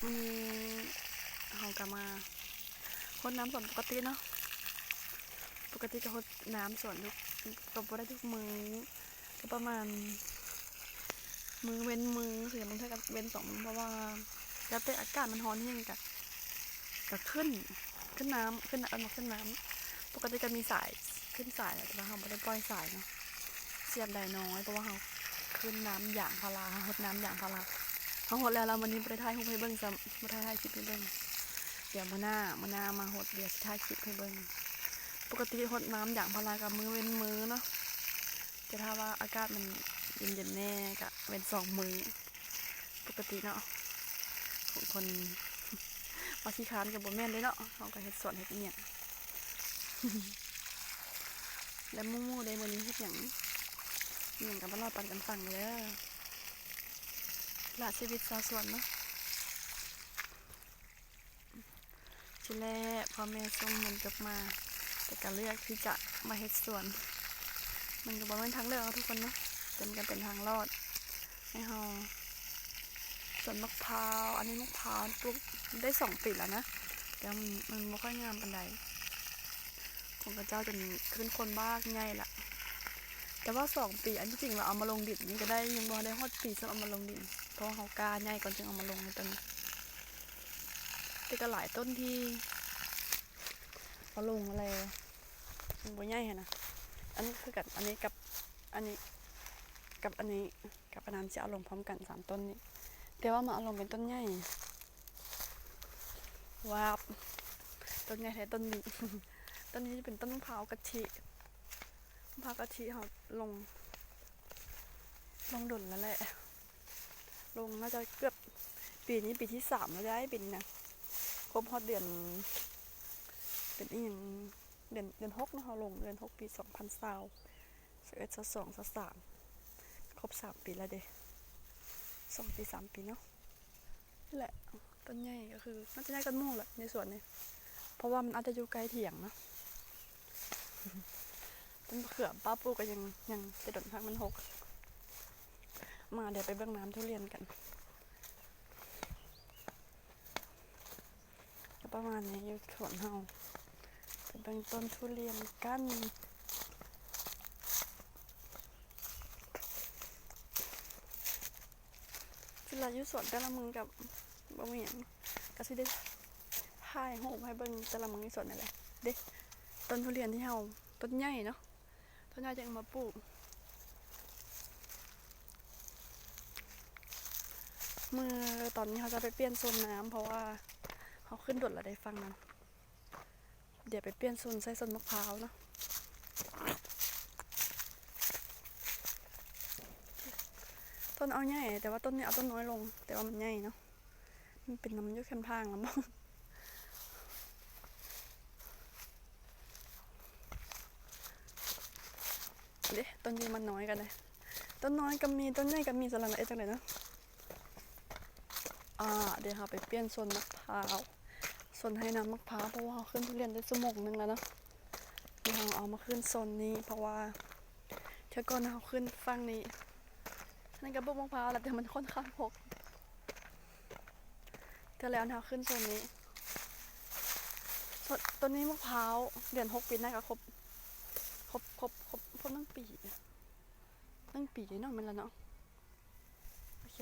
ມື້ນີ້ເຮົາກະມາຫົດນ້ຳສວນປົກກະຕິເນາະ. ປົກກະຕິກະຫົດນ້ຳສວນທຸກ ກະບໍ່ໄດ້ທຸກມື້ ກະປະມານມື້ເວັ້ນມື້ ບາງເທື່ອກະເວັ້ນສອງມື້ ເພາະວ່າແລ້ວແຕ່ອາກາດມັນຮ້ອນແຮງກະ ກະຂຶ້ນ ຂຶ້ນນ້ຳ ຂຶ້ນ ເອີ້ນວ່າຂຶ້ນນ້ຳ. ປົກກະຕິກະມີສາຍ ຂຶ້ນສາຍແຫຼະ ແຕ່ວ່າເຮົາບໍ່ໄດ້ປ່ອຍສາຍເນາະ ສຽບໄດ້ໜ້ອຍ ເພາະວ່າເຮົາຂຶ້ນນ້ຳຢາງພາລາ ເຮົາຫົດນ້ຳຢາງພາລາ. ເຮົາຫົດແລ້ວ ແລ້ວມື້ນີ້ບໍ່ໄດ້ຖ່າຍຮູບໃຫ້ເບິ່ງຊ້ຳ ບໍ່ໄດ້ຖ່າຍຄລິບໃຫ້ເບິ່ງ. ດຽວມື້ໜ້າ ມື້ໜ້າມາຫົດ ດຽວຊິຖ່າຍຄລິບໃຫ້ເບິ່ງ. ປົກກະຕິຫົດນ້ຳຢາງພາລາກະມື້ເວັ້ນມື້ເນາະ ແຕ່ຖ້າວ່າອາກາດມັນເຢັນໆແດ່ກະເວັ້ນສອງມື້. ປົກກະຕິເນາະ ຂອງຄົນວ່າຂີ້ຄ້ານກະບໍ່ແມ່ນເດ້ເນາະ ເຮົາກະເຮັດສວນເຮັດອີ່ຫຍັງ. ແລະໝູ່ໆເດ້ ມື້ນີ້ເຮັດຫຍັງ ອີ່ຫຍັງກະມາເລົ່າປັນກັນຟັງເດີ ລະຊີວິດຊາວສວນເນາະ. ຊິແລະພໍ່ແມ່ສົ່ງເງິນຈົບມາ ແຕ່ກະເລືອກທີ່ຈະມາເຮັດສວນ ມັນກະບໍ່ແມ່ນທາງເລືອກເນາະທຸກຄົນເນາະ ແຕ່ມັນກະເປັນທາງລອດໃຫ້ເຮົາ. ສວນໝາກພ້າວ ອັນນີ້ໝາກພ້າວປູກໄດ້ສອງປີແລ້ວນະ ແຕ່ມັນ ມັນບໍ່ຄ່ອຍງາມປານໃດ ຂອງເຂົາເຈົ້າຈົນຂຶ້ນໂຄນບາກໃຫຍ່ລະ. ແຕ່ວ່າສອງປີ ອັນທີ່ຈິງວ່າເອົາມາລົງດິນນີ້ກະໄດ້ ຍັງບໍ່ໄດ້ຮອດປີຊ້ຳເອົາມາລົງດິນ ເພາະວ່າເຮົາກ້າໃຫຍ່ກ່ອນຈຶ່ງເອົາມາລົງໃນຕົ້ນ. ແຕ່ກະຫຼາຍຕົ້ນທີ່ເອົາລົງແລ້ວ ມັນບໍ່ໃຫຍ່ຫັ້ນນະ. ອັນນີ້ຄືກັນ ອັນນີ້ກັບ ອັນນີ້ກັບ ອັນນີ້ກັບ ອັນນັ້ນຊິເອົາລົງພ້ອມກັນສາມຕົ້ນນີ້ ແຕ່ວ່າມາເອົາລົງເປັນຕົ້ນໃຫຍ່ ວາບ ຕົ້ນໃຫຍ່ແທ້ຕົ້ນນີ້. ຕົ້ນນີ້ເປັນຕົ້ນໝາກພ້າວກະທິ ໝາກພ້າວກະທິ ເຮົາລົງ ລົງດົນແລ້ວແຫຼະ ລົງໜ້າຈະເກືອບ ປີນີ້ປີທີສາມແລ້ວໄດ໋ ປີນີ້ນະ ຄົບຮອດເດືອນ ເປັນອີ່ຫຍັງ ເດືອນ ເດືອນຫົກເນາະ ເຮົາລົງເດືອນຫົກປີສອງພັນຊາວ ຊາວເອັດ ຊາວສອງ ຊາວສາມ ຄົບສາມປີແລ້ວເດ້ ສອງປີສາມປີເນາະ. ນີ້ແຫຼະ ຕົ້ນໃຫຍ່ກະຄື ໜ້າຈະໃຫຍ່ກວ່າໝູ່ແຫຼະໃນສວນນີ້ ເພາະວ່າມັນອາດຈະຢູ່ໃກ້ຖຽງເນາະ. ຕົ້ນມະເຂືອປ້າປູກກະຍັງ ຍັງແຕ່ດົນ ຮາກມັນຫົກ. ມາ ດຽວໄປເບິ່ງນ້ຳທຸລຽນກັນ. ກະປະມານນີ້ຢູ່ສວນເຮົາ ໄປເບິ່ງຕົ້ນທຸລຽນກັນ. ຊິລະຢູ່ສວນແຕ່ລະມື້ກະບໍ່ມີຫຍັງ ກະຊິໄດ້ຖ່າຍຮູບໃຫ້ເບິ່ງແຕ່ລະມື້ຢູ່ສວນນີ້ແຫຼະເດ້. ຕົ້ນທຸລຽນທີ່ເຮົາ ຕົ້ນໃຫຍ່ເນາະ ຕົ້ນໃຫຍ່ຈຶ່ງເອົາມາປູກ. ມື້ຕອນນີ້ເຮົາຈະໄປປ່ຽນໂຊນນ້ຳ ເພາະວ່າເຮົາຂຶ້ນດົນລະໄດ໋ຝັ່ງນັ້ນ. ດຽວໄປປ່ຽນໂຊນໃສ່ໂຊນໝາກພ້າວເນາະ. ຕົ້ນເອົາໃຫຍ່ ແຕ່ວ່າຕົ້ນນີ້ເອົາຕົ້ນນ້ອຍລົງ ແຕ່ວ່າມັນໃຫຍ່ເນາະ. ມັນເປັນນຳຢູ່ແຄມທາງລະບໍ່ ເດ້. ຕົ້ນນີ້ມັນນ້ອຍກະໄດ້ ຕົ້ນນ້ອຍກະມີ ຕົ້ນໃຫຍ່ກະມີ ສ່ວນຫຼາຍເຮັດຈັ່ງໃດເນາະ. ອາ ດຽວເຮົາໄປປ່ຽນໂຊນໝາກພ້າວ ໂຊນໄຮ່ນ້ຳໝາກພ້າວ ເພາະວ່າເຮົາຂຶ້ນທຸລຽນໄດ້ຊົ່ວໂມງໜຶ່ງແລ້ວເນາະ. ດຽວເຮົາເອົາມາຂຶ້ນໂຊນນີ້ ເພາະວ່າເທື່ອກ່ອນເຮົາຂຶ້ນຝັ່ງນີ້ ອັນນັ້ນກະປູກໝາກພ້າວແຫຼະ ແຕ່ມັນຂ້ອນຂ້າງຮົກ. ເທື່ອແລ້ວເຮົາຂຶ້ນໂຊນນີ້ ໂຊນ ໂຕນີ້ໝາກພ້າວ ເດືອນຫົກປີໜ້າກະຄົບ ຄົບ ຄົບ ຄົບ ຄົບໜຶ່ງປີ ໜຶ່ງປີເນາະ ແມ່ນລະເນາະ. ໂອເຄ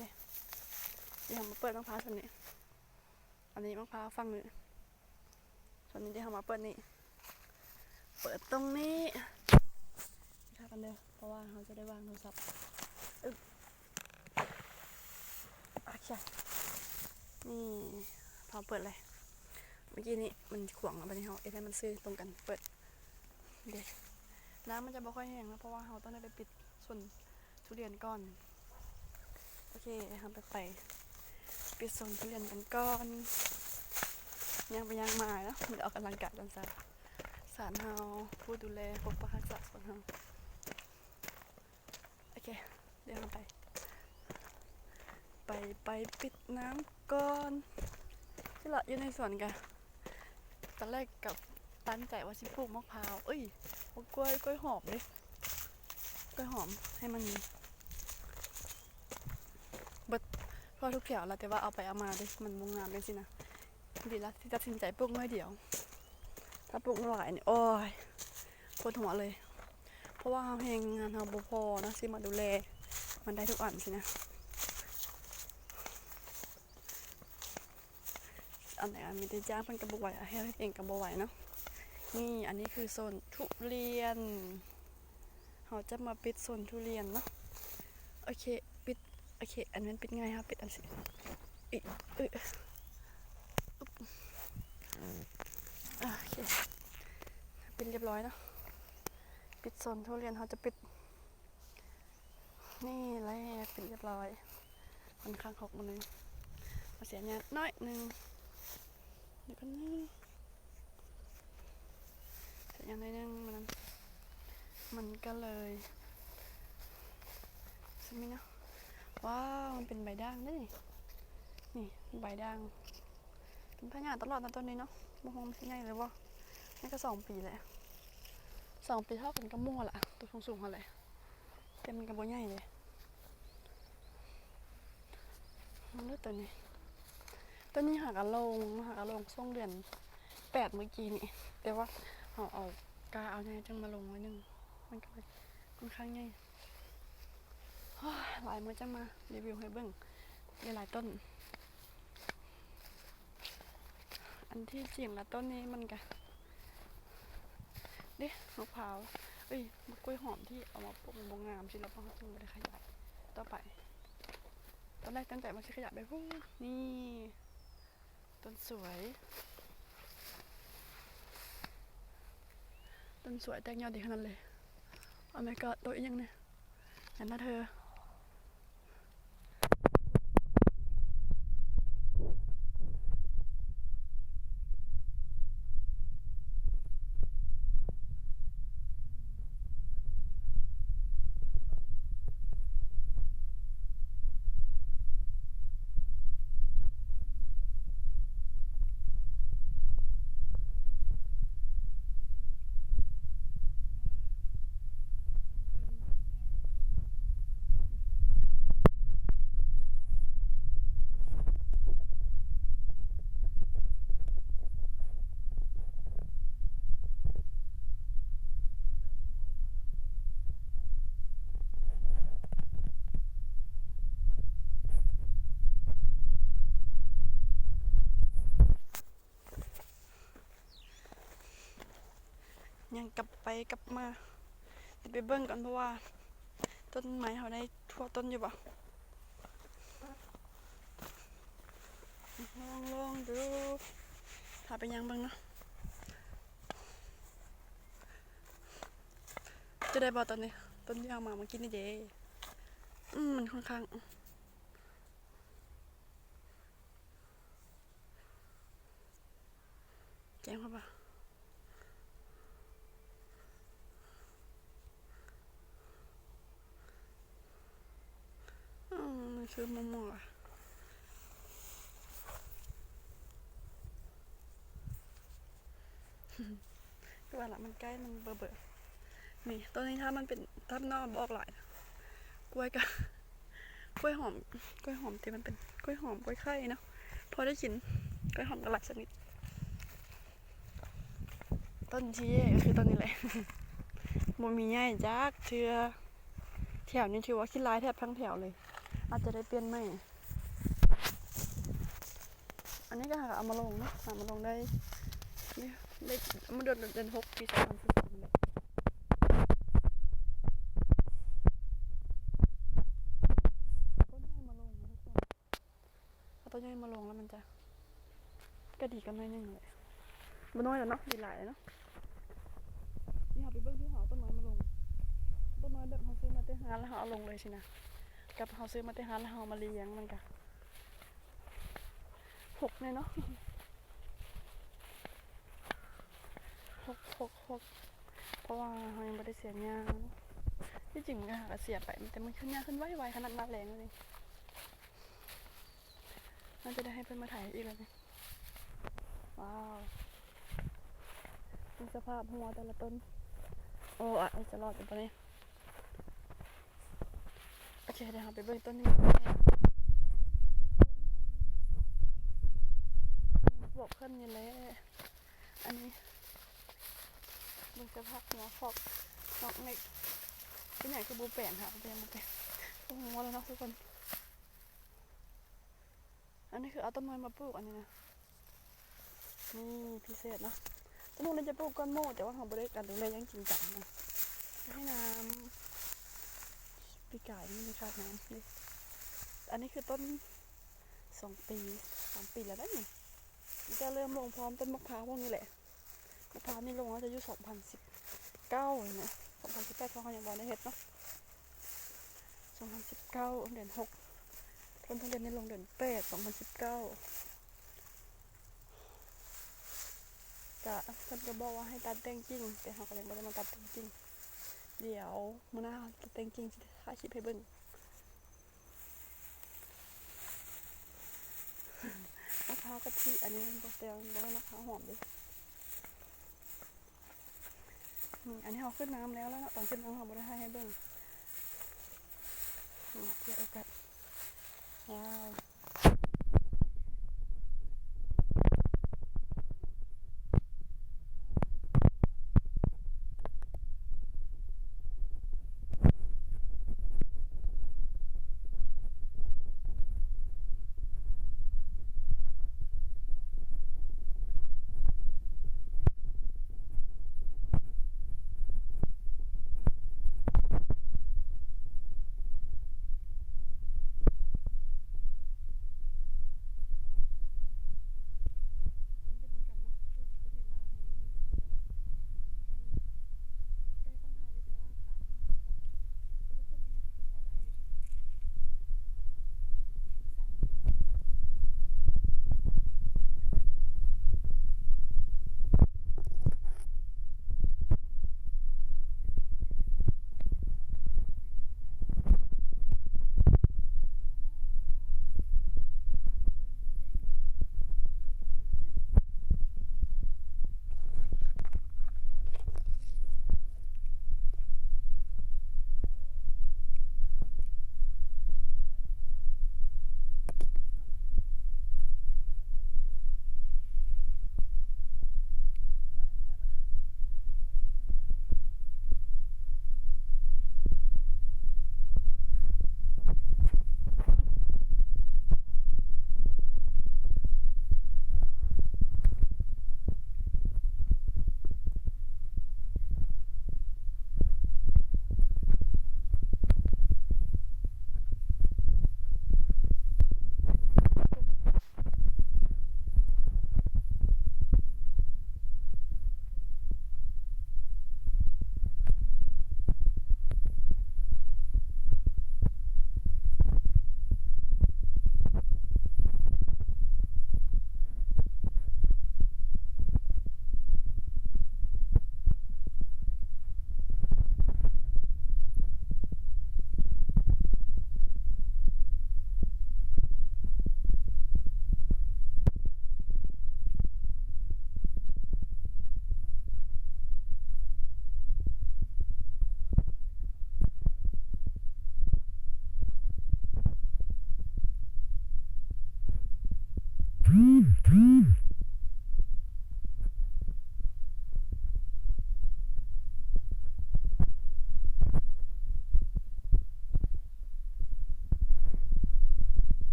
ດຽວເຮົາມາເປີດໝາກພ້າວໂຊນນີ້. ອັນນີ້ໝາກພ້າວຝັ່ງນີ້ ສ່ວນນີ້ເຮົາມາເປີດນີ້ ເປີດຕົງນີ້ ຖ້າກັນເດີ ເພາະວ່າເຮົາຈະໄດ້ວາງໂທລະສັບ. ອຶບ ໂອເຄ ນີ້ ພ້ອມເປີດເລີຍ. ເມື່ອກີ້ນີ້ມັນຂວາງ ບາດນີ້ເຮົາເຮັດໃຫ້ມັນຊື່ຕົງກັນ ເປີດ ເດ້. ນ້ຳມັນຈະບໍ່ຄ່ອຍແຮງເນາະ ເພາະວ່າເຮົາຕ້ອງໄດ້ໄປປິດ ສວນທຸລຽນກ່ອນ. ໂອເຄ ເຮົາໄປ ໄປປິດສວນທຸລຽນກັນກ່ອນ. ຍ່າງໄປຍ່າງມາເນາະ ໄດ້ອອກກຳລັງກາຍຕອນເຊົ້າ. ສານເຮົາ ຜູ້ດູແລປົກປັກຮັກສາສວນເຮົາ. ໂອເຄ ດຽວເຮົາໄປ ໄປ ໄປປິດນ້ຳກ່ອນ. ຊິລະ ຢູ່ໃນສວນກະ ຕອນແລກກະຕັ້ງໃຈວ່າຊິປູກໝາກພ້າວ ເອີຍ ໝາກກ້ວຍ ກ້ວຍຫອມເດ້ ກ້ວຍຫອມ ໃຫ້ມັນເບິດ ເພາະ ທຸກແຖວລະ ແຕ່ວ່າເອົາໄປເອົາມາເດ້ ມັນບໍ່ງາມຈັ່ງຊີ້ນະ. ດີລະທີ່ຕັດສິນໃຈປູກໜ້ອຍດຽວ ຖ້າປູກຫຼາຍນີ້ ໂອ້ຍ ປວດຫົວເລີຍ ເພາະວ່າເຮົາແຮງງານເຮົາບໍ່ພໍເນາະ ຊິມາດູແລມັນໄດ້ທຸກອັນຊີ້ນະ. ອັນໃດອັນມີແຕ່ຈ້າງເພິ່ນກໍບໍ່ໄຫວ ເຮັດເອງກໍບໍ່ໄຫວເນາະ. ນີ້ ອັນນີ້ຄືສວນທຸລຽນ ເຮົາຈະມາປິດສວນທຸລຽນເນາະ. ໂອເຄ ປິດ ໂອເຄ ອັນນັ້ນປິດງ່າຍ ເຮົາປິດອັນຊີ້ ອຶ ອຶ ໂອເຄ ປິດລຽບຮ້ອຍເນາະ. ປິດສວນທຸລຽນ ເຮົາຈະປິດ ນີ້ແຫຼະ ເປັນຮຽບຮ້ອຍ ຂ້ອນຂ້າງຫົກມື້ໜຶ່ງ ມາເສຍຫຍ້າໜ້ອຍໜຶ່ງ ດຽວກ່ອນນະ ເສຍຫຍ້າໜ້ອຍໜຶ່ງ ມັນ ມັນກໍເລີຍ ຊັ້ນນີ້ເນາະ. ວ້າວ ມັນເປັນໃບດ່າງເດ້ ນີ້ ນີ້ໃບດ່າງ ເປັນພະຍາດຕະຫຼອດນະຕົ້ນນີ້ເນາະ. ບໍ່ຮູ້ມັນຊິໃຫຍ່ຫຼືບໍ່ ນີ້ກໍສອງປີແລ້ວ ສອງປີເທົ່າກັນກັບໝູ່ຫັ້ນລະ ໂຕສູງໆຫັ້ນແຫຼະ ແຕ່ມັນກໍບໍ່ໃຫຍ່ເດ້. ເບິ່ງດູໂຕນີ້ ໂຕນີ້ຫາກະລົງ ຫາກະລົງຊ່ວງເດືອນແປດມື້ກີ້ນີ້ ແຕ່ວ່າເຮົາເອົາກ້າເອົາໃຫຍ່ຈຶ່ງມາລົງໜ້ອຍໜຶ່ງ ມັນກໍເລີຍຂ້ອນຂ້າງໃຫຍ່. ໂອ້ຍ ຫຼາຍມື້ຈັ່ງມາຣີວິວໃຫ້ເບິ່ງຫຼາຍໆຕົ້ນ. ອັນທີ່ຈິງລະຕົ້ນນີ້ມັນກະ ເດ້ ມະພ້າວ ເອີຍ ໝາກກ້ວຍຫອມທີ່ເອົາມາປູກມັນບໍ່ງາມຊີ້ ລະເຮົາຈຶ່ງບໍ່ໄດ້ຂະຫຍາຍຕໍ່ໄປ. ຕອນແລກຕັ້ງໃຈວ່າຊິຂະຫຍາຍໄປພຸ້ນ ນີ້ ຕົ້ນສວຍ ຕົ້ນສວຍແຕກຍອດດີຂະໜາດເລີຍ. Oh my god ໂຕອີ່ຫຍັງນີ້? ອັນນັ້ນເທີ. ຍ່າງກັບໄປກັບມາ ຊິໄປເບິ່ງກ່ອນ ເພາະວ່າຕົ້ນໄມ້ເຮົາໄດ້ທົ່ວຕົ້ນຢູ່ບໍ່. ລອງ ລອງດູ ພາໄປຍ່າງເບິ່ງເນາະ. ຈະໄດ້ບໍ່ຕົ້ນນີ້? ຕົ້ນທີ່ເຮົາມາເມື່ອກີ້ນີ້ເດ້. ອືມ ມັນຂ້ອນຂ້າງ ແຈ້ງເຂົ້າໄປ ອືມ ມັນຄືໝໍ່ໆ ຄືວ່າລະ ມັນໃກ້ ມັນເບີໆ. ນີ້ ໂຕນີ້ຖ້າມັນເປັນ ຖ້າມັນອອກດອກຫຼາຍ ກ້ວຍກະ ກ້ວຍຫອມ ກ້ວຍຫອມທີ່ມັນເປັນກ້ວຍຫອມ ກ້ວຍໄຂ່ເນາະ ພໍໄດ້ກິນ ກ້ວຍຫອມກະຫຼາຍຊະນິດ. ຕົ້ນທີ່ແຍ່ກໍຄືຕົ້ນນີ້ແຫຼະ ບໍ່ມີໃຫຍ່ຈັກເທື່ອ. ແຖວນີ້ຖືວ່າຂີ້ລາຍແທບທັງແຖວເລີຍ ອາດຈະໄດ້ປ່ຽນໃໝ່. ອັນນີ້ກໍຫາເອົາມາລົງເນາະ ຫາມາລົງໄດ້ ນີ້ ໄດ້ມາເດືອນ ເດືອນຫົກ ປີສອງພັນຊາວສາມນີ້ແຫຼະ. ເອົາຕົ້ນໃຫຍ່ມາລົງນະທຸກຄົນ ເອົາຕົ້ນໃຫຍ່ມາລົງແລ້ວມັນຈະ ກະດີກວ່າໜ້ອຍໜຶ່ງແຫຼະ ບໍ່ນ້ອຍແລ້ວເນາະ ດີຫຼາຍແລ້ວເນາະ. ດຽວເຮົາໄປເບິ່ງທີ່ເຮົາເອົາຕົ້ນໄມ້ມາລົງ ຕົ້ນໄມ້ແບບເຮົາຊື້ມາແຕ່ຮ້ານແລ້ວເຮົາເອົາລົງເລີຍຊີ້ນະ ກັບເຮົາຊື້ມາແຕ່ຮ້ານແລ້ວເຮົາເອົາມາລຽງ ມັນກະ ຫົກແນ່ເນາະ ຫົກ ຫົກ ຫົກ ເພາະວ່າເຮົາຍັງບໍ່ໄດ້ເສຍຫຍ້າເນາະ. ທີ່ຈິງມັນກະຫາກະເສຍໄປ ແຕ່ມັນຂຶ້ນ ຫຍ້າຂຶ້ນໄວໆ ຂະໜາດໜ້າແລ້ງນີ້ ໜ້າຈະໄດ້ໃຫ້ເພິ່ນມາໄຖອີກແລ້ວນີ້. ວ້າວ ເບິ່ງສະພາບຫົວແຕ່ລະຕົ້ນ. ໂອ້ ອາດຈະລອດຢູ່ບໍ່ນີ້? ໂອເຄ ດຽວເຮົາໄປເບິ່ງຕົ້ນນີ້. ບອກເພິ່ນນີ້ແຫຼະ. ອັນນີ້ເບິ່ງສະພາບຫົວຄອກ ຊອກເມັກ ເປັນຫຍັງຄືບໍ່ແປງຫາ ເປັນຫຍັງບໍ່ແປງ ບໍ່ຮູ້ແລ້ວເນາະທຸກຄົນ. ອັນນີ້ຄືເອົາຕົ້ນໄມ້ມາປູກ ອັນນີ້ນະ ນີ້ພິເສດເນາະ. ຕົ້ນນີ້ຈະປູກກ່ອນໝູ່ ແຕ່ວ່າເຮົາບໍ່ໄດ້ການດູແລຢ່າງຈິງຈັງນະ ໃຫ້ນ້ຳ ປີກາຍນີ້ຂາດນ້ຳເດ້. ອັນນີ້ຄືຕົ້ນສອງປີ ສາມປີແລ້ວເດ້ນີ້ ມັນຈະເລີ່ມລົງພ້ອມຕົ້ນໝາກພ້າວພວກນີ້ແຫຼະ. ມະພ້າວນີ້ລົງໜ້າຈະຢູ່ສອງພັນສິບເກົ້ານີ້ນະ ສອງພັນສິບແປດ ເພາະເຮົາຍັງບໍ່ໄດ້ເຮັດເນາະ. ສອງພັນສິບເກົ້າ ເດືອນຫົກ ຕົ້ນທຸລຽນນີ້ລົງເດືອນແປດ ສອງພັນສິບເກົ້າ. ກະເພິ່ນກະບອກວ່າໃຫ້ຕັດແຕ່ງກິ່ງ ແຕ່ເຮົາກະຍັງບໍ່ໄດ້ມາຕັດແຕ່ງກິ່ງ. ດຽວມື້ໜ້າເຮົາຕັດແຕ່ງກິ່ງ ຊິຖ່າຍຄລິບໃຫ້ເບິ່ງ. ມະພ້າວກະທິ ອັນນີ້ບໍ່ແຕ່ ບໍ່ແມ່ນມະພ້າວຫອມເດ້. ນີ້ ອັນນີ້ເຮົາຂຶ້ນນ້ຳແລ້ວລະເນາະ ຕອນຂຶ້ນນ້ຳເຮົາບໍ່ໄດ້ຖ່າຍໃຫ້ເບິ່ງ. ນີ້ ເພື່ອໂອກາດ ວ້າວ.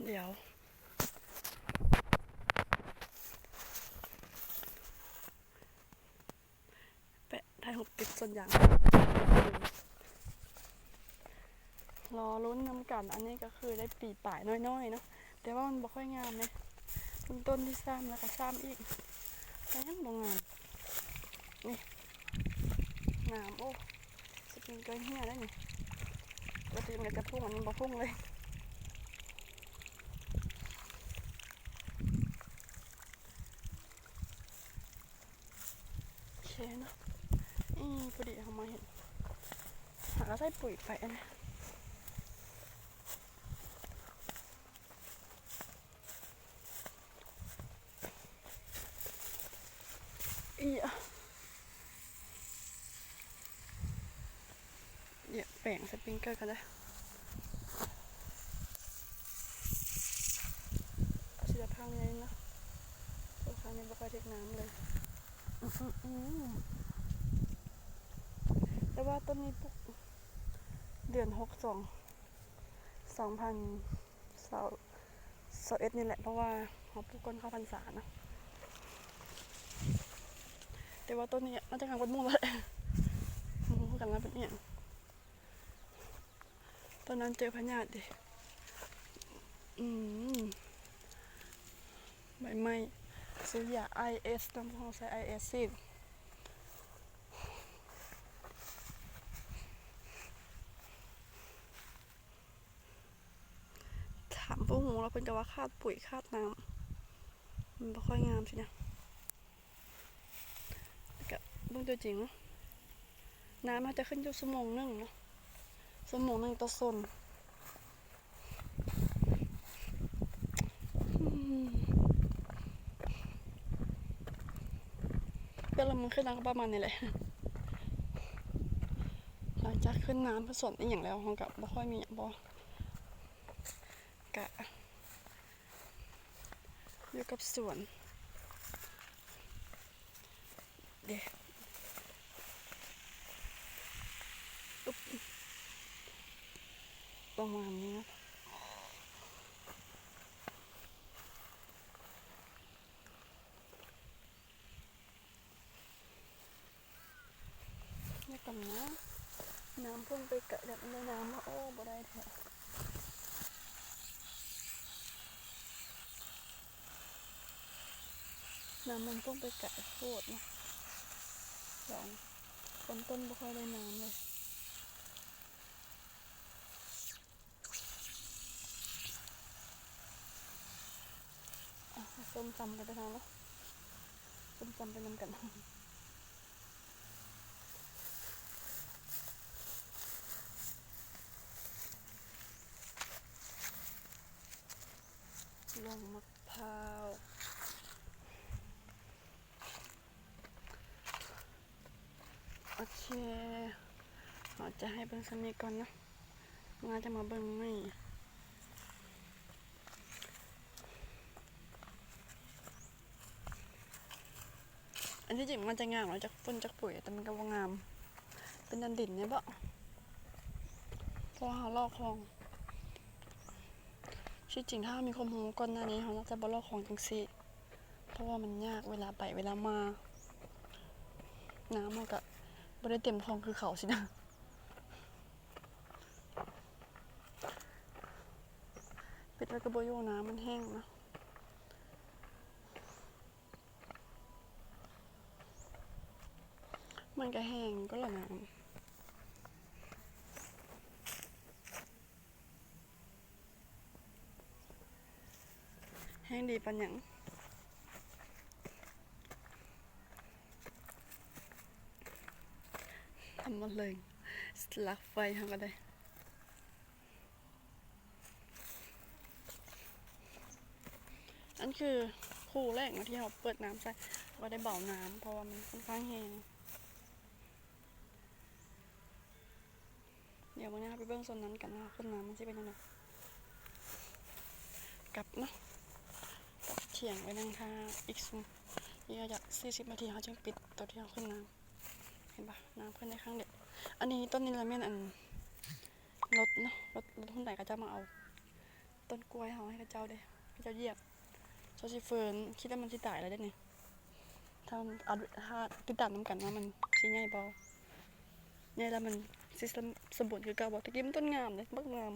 ດຽວ ແປະ ຖ່າຍຮູບເກັບສວນຢາງ ລໍລຸ້ນນຳກັນ. ອັນນີ້ກະຄືໄດ້ປີປາຍນ້ອຍໆເນາະ ແຕ່ວ່າມັນບໍ່ຄ່ອຍງາມເດ້. ເບິ່ງຕົ້ນທີ່ຊ້ຳ ແລ້ວກະຊ້ຳອີກ ກະຍັງບໍ່ງາມ. ນີ້ ງາມ ໂອ້ ຊິກິນກ້ອຍເຫື່ອໄດ້ນີ້. ກະຕິມັນກະຈະພຸ່ງ ອັນນີ້ບໍ່ພຸ່ງເລີຍ. ໂອເຄເນາະ ອີ່ ພໍດີເຮົາມາເຫັນ ຫາ ໃສ່ປຸ໋ຍໄປອັນນີ້ ອີ ດຽວແປງສະປຣິງເກີນກ່ອນເດີ ເອົາທີລະພັງໃຫຍ່ເນາະ ເພາະວ່າພັງນີ້ບໍ່ຄ່ອຍຖືກນ້ຳເລີຍ ອືມ ແຕ່ວ່າຕົ້ນນີ້ປຸກເດືອນຫົກ ສອງ ສອງພັນຊາວ ຊາວເອັດນີ້ແຫຼະ ເພາະວ່າເຮົາປຸກກ່ອນເຂົ້າພັນສາເນາະ ແຕ່ວ່າຕົ້ນນີ້ໜ້າຈະງາມກວ່າໝູ່ແຫຼະ ບໍ່ຮູ້ຄືກັນວ່າເປັນອີ່ຫຍັງ ຕອນນັ້ນເຈີພະຍາດເດ ອືມ ໃບໄມ້ ຊື້ຢາ ໄອເອສ ນຳ ພວກເຮົາໃຊ້ ໄອເອສ ສີດ ຖາມຜູ້ຮູ້ແລ້ວເພິ່ນກໍວ່າຂາດປຸ໋ຍຂາດນ້ຳ ມັນບໍ່ຄ່ອຍງາມຊີ້ນະ ແລ້ວກະເບິ່ງຕົວຈິງເນາະ ນ້ຳມັນຈະຂຶ້ນຢູ່ຊົ່ວໂມງໜຶ່ງເນາະ ຊົ່ວໂມງໜຶ່ງຕໍ່ຊົນ ອືມ ແຕ່ລະມື້ຂຶ້ນນ້ຳກໍປະມານນີ້ແຫຼະ ຫຼັງຈາກຂຶ້ນນ້ຳສວນອີ່ຫຍັງແລ້ວ ເຮົາກໍບໍ່ຄ່ອຍມີຫຍັງ ບໍ່ ກະຢູ່ກັບສວນເດ້ ປະມານນີ້ເນາະ ດຽວກ່ອນນະ ນ້ຳພຸ່ງໄປກະ ຢາກໄດ້ນ້ຳມາ ໂອ້ ບໍ່ໄດ້ແທ້ ນ້ຳມັນພຸ່ງໄປກະໂພດເນາະ ສອງຄົນຕົ້ນບໍ່ຄ່ອຍໄດ້ນ້ຳເລີຍ. ອ່ະ ສົ້ມຕຳກັນໄປນຳເນາະ ສົ້ມຕຳໄປນຳກັນ ລົງໝາກພ້າວ. ໂອເຄ ເຮົາຈະໃຫ້ເບິ່ງສ່ຳນີ້ກ່ອນເນາະ ເຮົາຈະມາເບິ່ງໃໝ່ ອັນທີ່ຈິງມັນຈະງາມເນາະ ຈັກຝຸ່ນຈັກປຸຍ ແຕ່ມັນກໍບໍ່ງາມ ເປັນອັນດິນນີ້ບໍ ເພາະວ່າເຮົາລອກຄອງ ທີ່ຈິງຖ້າເຮົາມີຄວາມຮູ້ກ່ອນໜ້ານີ້ ເຮົາໜ້າຈະບໍ່ລອກຄອງຈັ່ງຊີ້. ເພາະວ່າມັນຍາກເວລາໄປເວລາມາ ນ້ຳມັນກະບໍ່ໄດ້ເຕັມຄອງຄືເຂົາຊີ້ນະ ປິດແລ້ວກໍບໍ່ຢູ່ ນ້ຳມັນແຫ້ງນະ ມັນກະແຫ້ງກໍລະນ້ຳ. ແຮງດີປານຫຍັງ ທຳມະເລິງ ສະຫຼັກໄຟເຮົາກໍໄດ້ ອັນຄືຄູ່ແລກເນາະ ທີ່ເຮົາເປີດນ້ຳໃສ່ ກໍໄດ້ເບົານ້ຳ ເພາະວ່າມັນຂ້ອນຂ້າງແຮງ. ດຽວມື້ໜ້າເຮົາໄປເບິ່ງໂຊນນັ້ນກັນວ່າຂຶ້ນມາມັນຊິເປັນຈັ່ງໃດ ກັບເນາະ ກັບຖຽງໄວ້ນັ່ງຖ້າອີກຊຸມ ອີກຈັກສີ່ສິບນາທີ ເຮົາຈຶ່ງປິດໂຕທີ່ເຮົາຂຶ້ນນ້ຳ ເຫັນປະ ນ້ຳຂຶ້ນໄດ້ຄັ້ງດຽວ. ອັນນີ້ ຕົ້ນນີ້ລະແມ່ນອັນລົດເນາະ ລົດ ລົດຮຸ່ນໃດເຂົາເຈົ້າມາເອົາ ຕົ້ນກ້ວຍເຮົາໃຫ້ເຂົາເຈົ້າເດ້ ເຂົາເຈົ້າຢຽບ ເຈົ້າຊິເຟີນ ຄິດວ່າມັນຊິຕາຍແລ້ວເດ້ນີ້ ຖ້າ ເອົາ ຖ້າຕິດຕາມນຳກັນວ່າມັນຊິໃຫຍ່ບໍ່ ໃຫຍ່ແລ້ວມັນຊິ ສົມ ສົມບູນຄືເກົ່າບໍ່. ແຕ່ກີ້ມັນຕົ້ນງາມເດ້ ບັກງາມ.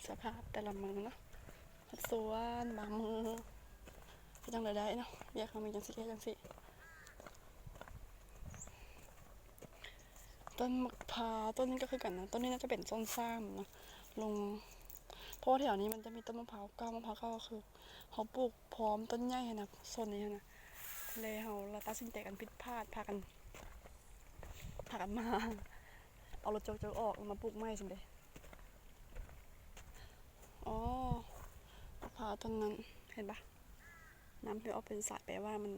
ສະພາບແຕ່ລະມື້ເນາະ ເຮັດສວນບາງມື້ ເຮັດຈັ່ງໃດໄດ້ເນາະ ວຽກເຮົາມີຈັ່ງຊີ້ ເຮັດຈັ່ງຊີ້. ຕົ້ນໝາກພ້າວ ຕົ້ນນີ້ກໍຄືກັນນະ ຕົ້ນນີ້ໜ້າຈະເປັນຕົ້ນສາມເນາະ ລົງ ເພາະວ່າແຖວນີ້ມັນຈະມີຕົ້ນມະພ້າວເກົ່າ, ມະພ້າວເກົ່າກໍຄືເຮົາປູກພ້ອມຕົ້ນໃຫຍ່ຫັ້ນນະ ໂຊນນີ້ຫັ້ນນະ ແລ້ວເຮົາລະຕັດສິນໃຈກັນຜິດພາດ ພາກັນ ພາກັນມາເອົາລົດຈົກໆອອກ ແລ້ວມາປູກໃໝ່ຊັ້ນເດ. ອໍ ມະພ້າວຕົ້ນນັ້ນ ເຫັນປະ? ນ້ຳໄຫຼອອກເປັນສາຍ ແປວ່າມັນ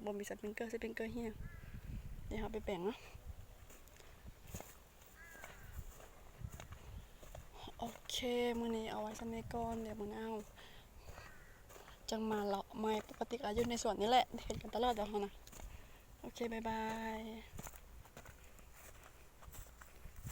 ບໍ່ມີສະປຣິງເກີ ສະປຣິງເກີເຫ່ຍ. ດຽວເຮົາໄປແປງເນາະ. ໂອເຄ ມື້ນີ້ເອົາໄວ້ສ່ຳນີ້ກ່ອນ ດຽວມື້ໜ້າເຮົາຈັ່ງມາເລາະໃໝ່. ປົກກະຕິກະຢູ່ໃນສວນນີ້ແຫຼະ ເຫັນກັນຕະຫຼອດດອກເຮົານະ. ໂອເຄ ບາຍບາຍ.